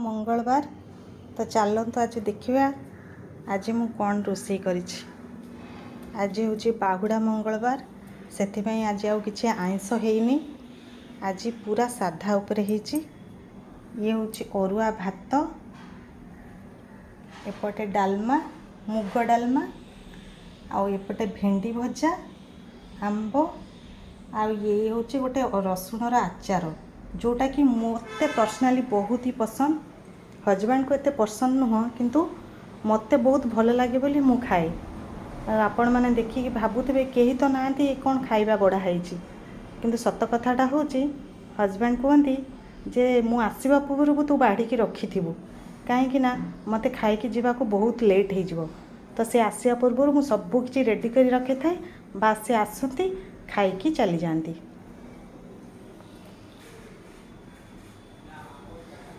ମଙ୍ଗଳବାର ତ। ଚାଲନ୍ତୁ ଆଜି ଦେଖିବା ଆଜି ମୁଁ କ'ଣ ରୋଷେଇ କରିଛି। ଆଜି ହେଉଛି ବାହୁଡ଼ା ମଙ୍ଗଳବାର, ସେଥିପାଇଁ ଆଜି ଆଉ କିଛି ଆଇଁଷ ହେଇନି। ଆଜି ପୁରା ସାଧା ଉପରେ ହେଇଛି। ଇଏ ହେଉଛି ଅରୁଆ ଭାତ, ଏପଟେ ଡାଲମା, ମୁଗ ଡାଲମା, ଆଉ ଏପଟେ ଭେଣ୍ଡି ଭଜା, ଆମ୍ବ, ଆଉ ଇଏ ହେଉଛି ଗୋଟେ ରସୁଣର ଆଚାର, ଯେଉଁଟାକି ମୋତେ ପର୍ସନାଲି ବହୁତ ହି ପସନ୍ଦ। ହଜବେଣ୍ଡକୁ ଏତେ ପସନ୍ଦ ନୁହଁ, କିନ୍ତୁ ମୋତେ ବହୁତ ଭଲ ଲାଗେ ବୋଲି ମୁଁ ଖାଏ। ଆଉ ଆପଣମାନେ ଦେଖିକି ଭାବୁଥିବେ, କେହି ତ ନାହାନ୍ତି, ଏ କ'ଣ ଖାଇବା ବଢ଼ା ହେଇଛି? କିନ୍ତୁ ସତ କଥାଟା ହେଉଛି, ହଜବେଣ୍ଡ କୁହନ୍ତି ଯେ ମୁଁ ଆସିବା ପୂର୍ବରୁ ତୁ ବାଢ଼ିକି ରଖିଥିବୁ, କାହିଁକି ନା ମୋତେ ଖାଇକି ଯିବାକୁ ବହୁତ ଲେଟ୍ ହେଇଯିବ। ତ ସେ ଆସିବା ପୂର୍ବରୁ ମୁଁ ସବୁ କିଛି ରେଡ଼ି କରି ରଖିଥାଏ ବା ସେ ଆସନ୍ତି, ଖାଇକି ଚାଲିଯାଆନ୍ତି।